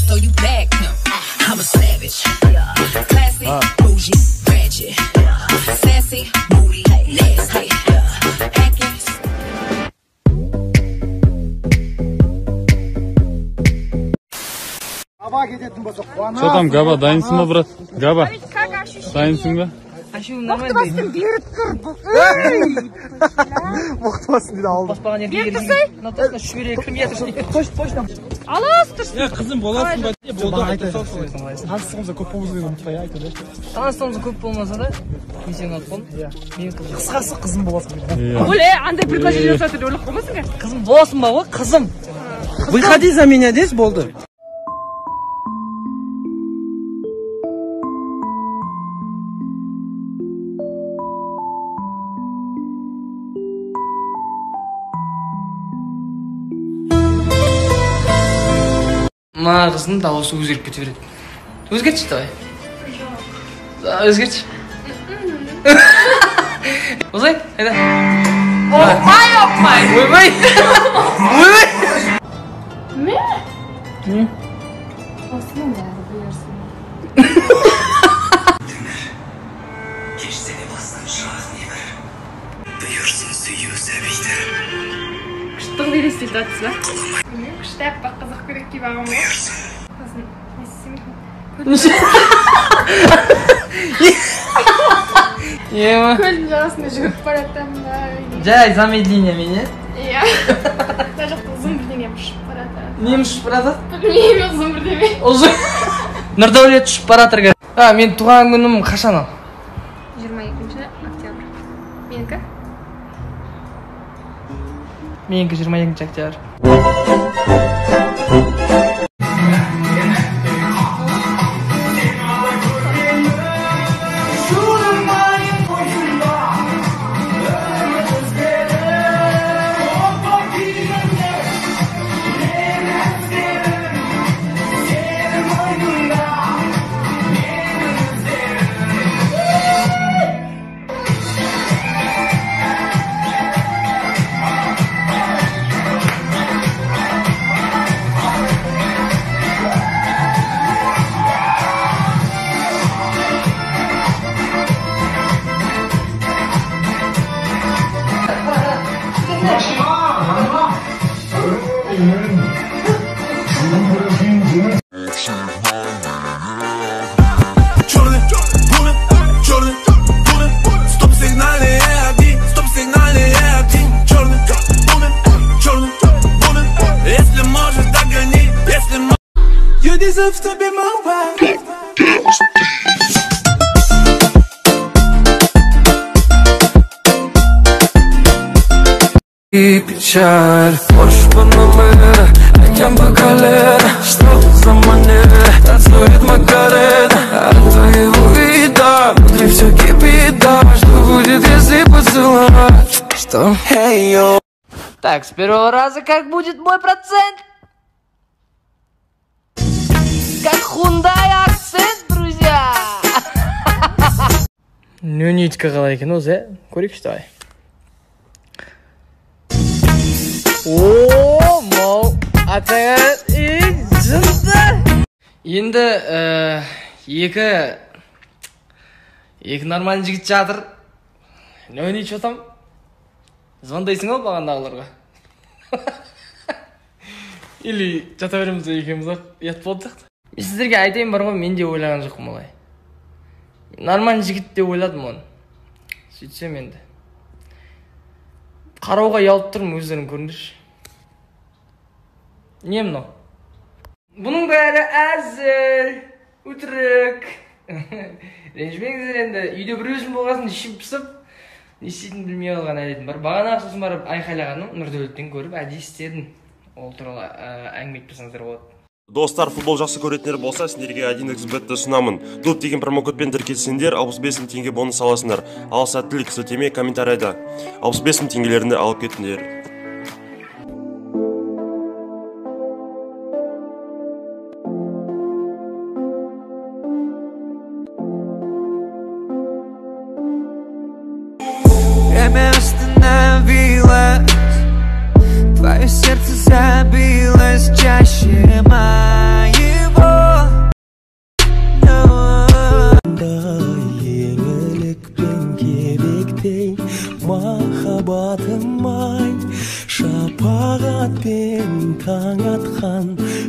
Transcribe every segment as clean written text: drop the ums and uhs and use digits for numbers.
so you bagged him. I'm a savage. Classy, bougie, ratchet. Sassy, moody, nasty. Hacking. Что там, Габа, дайынсың ба, брат? Габа, дайынсың ба? Боқты бастың беріп тұр. Боқты бастың дейді алды. Беріп тұрсай? Точно. Алыс тұрсын. Қызым боласың ба? Болды, айта салсың. Таныстығымызда көп болмаса да ұмытпай айта. Таныстығымызда көп болмаса да, мен сені ұнатып қалдым. Менің қызым. Қысқасы қызым боласың. Оле, андай предложение жасап жатыр, ойлап қалмасың ба? Қызым боласың ба ғой, қызым. Выходи за меня здесь болды. Мына қыздың дауысы өзгеріп кете береді. Өзгертші давай. Жоқ. Өзгертші. Осылай, айда. Опай, опай. Ойбай. Ойбай. Не? Не? Осының бәрі бұйырсын. Кешсене бастан шақ небір. Бұйырсын сүю сәбиді. Күшті қыз елестетіп жатсыз ба? Күшті аппақ қызық көйлек киіп алған ғой. Сосын не істесем екен? Көлдің жағасында жүгіріп бара жатамын ба? Жай, замедление мен, иә? Иә. Мына жақта ұзын бірдеңе ұшып бара жатыр. Не ұшып бара жатыр? Білмеймін, ұзын бірдеме. Ұзын. Нұрдәулет ұшып бара жатыр. А, мен туған күнім қашан ал? 22 октябрь. Менікі? Менікі 22 октябрь. Черный, бумер, черный, бумер. Стоп сигнальные огни, стоп сигнальные огни. Черный, бумер, черный, бумер. Если можешь, догони, если можешь. You deserve to be my wife. И печаль, Порш Панамера, Океан Бакалера. Что за манера, танцует Макарена. От твоего вида внутри все кипит, да. Что будет, если поцеловать? Что? Hey, yo. Так, с первого раза как будет мой процент? Как Hyundai Accent, друзья! Ну, нитка қалай екен өзі, ә? Көрейікші давай. О, мол, атаңа жынды. Енді екі нормальный жігіт жатыр. Ну, не че там? Звондайсың ғой бағанағыларға. Или жата береміз екеуміз ақ, ұят болды сияқты. Мен сіздерге айтайын бар ғой, мен де ойлаған жоқпын олай. Нормальный жігіт деп ойладым оны. Сөйтсем енді. Қарауға ұялып тұрмын, өздерің көріңдерші. Не мынау? Бұның бәрі әзіл, өтірік. Ренжімеңіздер енді, үйде бір өзім болғасын ішім пысып, не істейтінімді білмей қалған әдетім бар. Бағана сосын барып айқайлағаным Нұрдәулеттен көріп әдейі істедім. Ол туралы әңгіме айтпасаңыздар болады. Достар, футбол жақсы көретіндер болса, сендерге 1xBet-ті ұсынамын. Дуп деген промокодпен тіркелсеңдер, 65 мың теңге бонус аласыңдар. Ал сәттілік, сілтеме комментарияда. 65 мың теңгелеріңді алып кетіңдер. Время остановилось, твое сердце забилось чаще моего.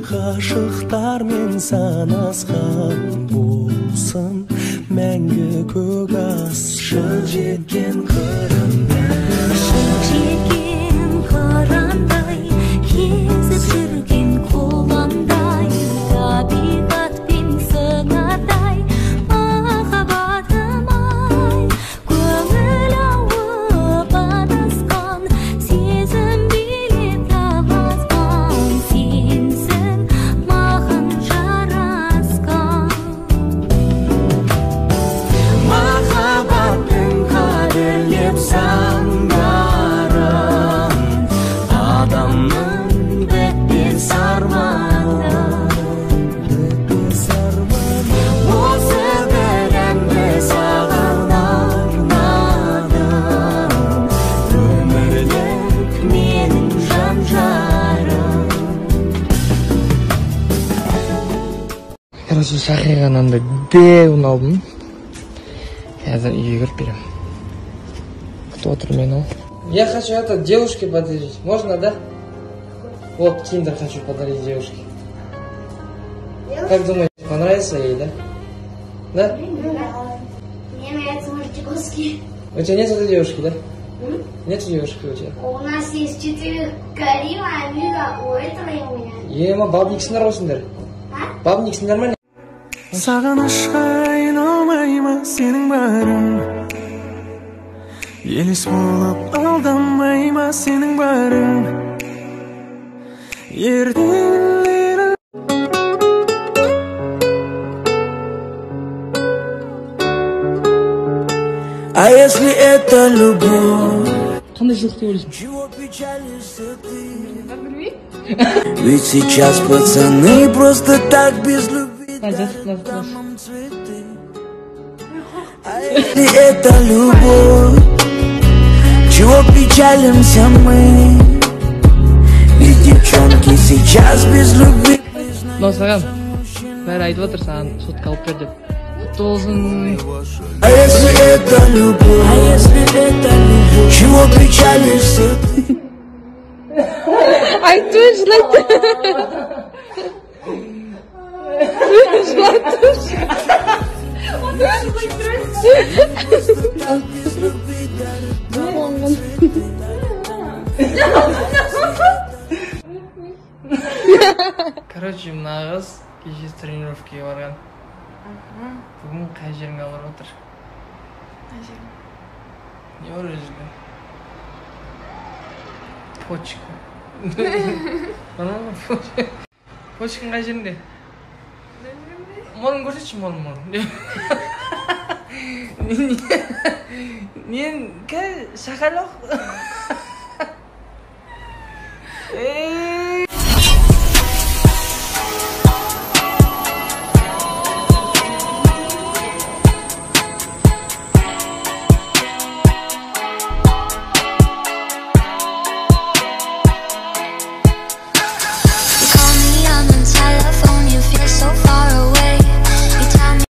Ғашықтармен санасқан болсын мәңгі көк асшы жеткен қырандай, шық жеткен қырандай, кезіп жүрген құландай, табиғатпен сыңардай махаббатым ай, көңіл ауып адасқан, сезім билеп таласқан, сенсің маған жарасқан. Махаббаттың қадірлеп сандарын, адамның бітпес арманы, бітпес арманы. Осы бір әнді саған арнадым, өмірлік менің жан жарым. Короче, шақиған андай деуін алдым. Қазір үйге кіріп беремін. Күтіп отыр мені ол. Я хочу это девушке подарить. Можно, да? Вот киндер хочу подарить девушке. Как думаете, понравится ей, да? Да? Мне нравятся мальчиковские. У тебя нет этой девушки, да? Нет девушки у тебя? У нас есть 4: Карима, Амира, у этого и у меня. Ема, бабниксіңдер ғой сендер. Бабниксіңдер ма? Сағынышқа айналмай ма сенің барың, елес болып алдамай ма сенің барың, ертеңгілер. А если это любовь, Қандай сыйлық деп ойлайсың? чего печалишься ты? Ведь сейчас пацаны просто так без любви дарят дамам цветы. А если это любовь, чего печалимся мы? Ведь девчонки сейчас без любви. Мынау саған бәрі айтып отыр, саған сотка алып бер деп. Құтты болсын. А если это любовь, а если это любовь, чего печалишься ты? Айтты, жылайды. Жылайды. Короче, мына қыз кеше тренировкаға барған. Бүгін қай жеріңе ауырып отыр? Қай жерім? Не бар ол жерде? Почка. Нормально почка. Почкаң қай жерінде? Мұрын көрсетші, мұрын, мұрын. Мен шақалақ.